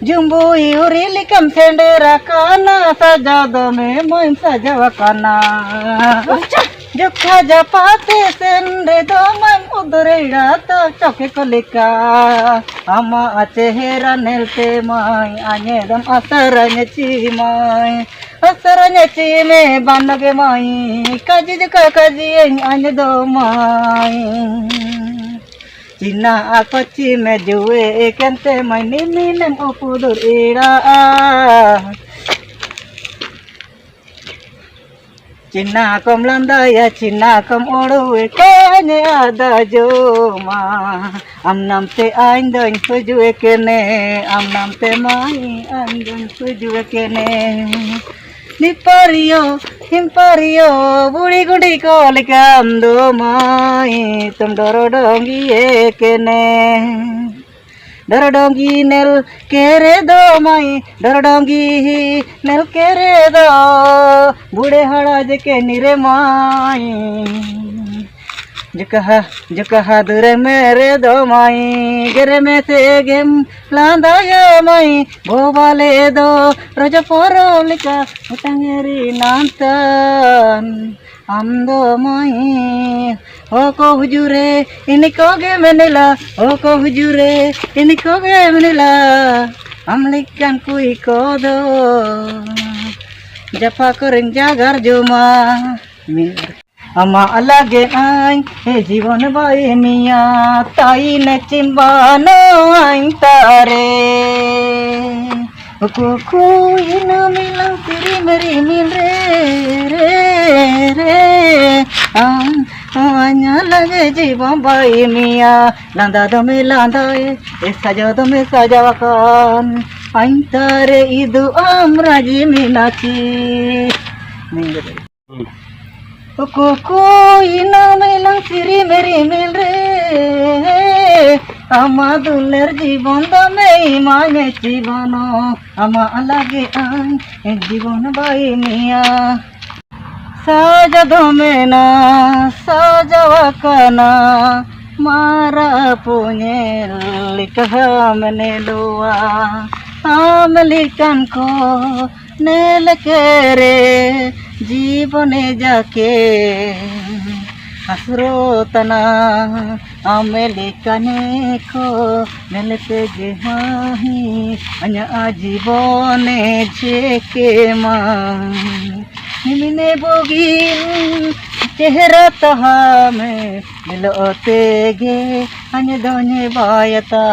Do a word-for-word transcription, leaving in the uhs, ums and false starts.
Jumbu'i uri likam sender akana, saja dome main saja wakana. Jukha japate sendre dome udure irata choke kolika. Ama achehera nelte mai, anyedam asara nyechi mai. Asara nyechi me banage mai, kaji jukha kaji eng anyedo mai. China akochi me jue ekente mai, nini nem opudur ira. China kom landaya, china kom oru e kanye ada joma. Am namte ain doin suju ekene, am namte mai ain doin suju ekene. Nipario, himpario, buri gundi kolikam do mai, tum doro dongi ekene. Doro dongi nel kere do mai, doro dongi hi nel kere do, bure hara jeke nire mai. Jukaha, jukaha dure mere do mai, gere mete gem landa ya mai, bobale do, roja poro lika, utangeri nantan. Ando mai, oko hujure, ini koge menila, oko hujure, ini koge menila. Amlikan kui kodo, japa koring jagar juma. Ama alage ain, e jibon bai mia, tai ne chimbano ain tare. Kuku ina milang siri meri min re, re, re. Am, anya lage jibon bai mia. Landa dome landa e, e saja dome saja wakan. Ain tare idu am raji minachi. Kuku ina milang siri meri min re. Ama duler jibon dome imane jibano. Ama alage ain jibon bai mia. Saja dome na, saja wakana, mara punye likaha menelua. ᱟᱢ ᱞᱮᱠᱟᱱ ᱠᱚ ᱧᱮᱞ ᱠᱮᱨᱮ ᱡᱤᱵᱚᱱᱮ ᱡᱟᱠᱮ ᱦᱟᱥᱨᱚ ᱛᱟᱱᱟ᱾ ᱟᱢ ᱞᱮᱠᱟᱱ ᱠᱚ ᱧᱮᱞ ᱛᱮᱜᱮ ᱢᱟᱦᱤ ᱟᱧᱟᱜ ᱡᱤᱵᱚᱱᱮ ᱡᱮᱠᱮ ᱢᱟ᱾ ᱢᱤᱢᱤᱫ ᱵᱩᱜᱤᱱ ᱪᱮᱦᱨᱟ ᱛᱟᱦᱟᱢᱮ ᱧᱮᱞᱚᱜ ᱛᱮᱜᱮ ᱟᱧ ᱫᱚᱧ ᱵᱟᱭᱟᱛᱟ᱾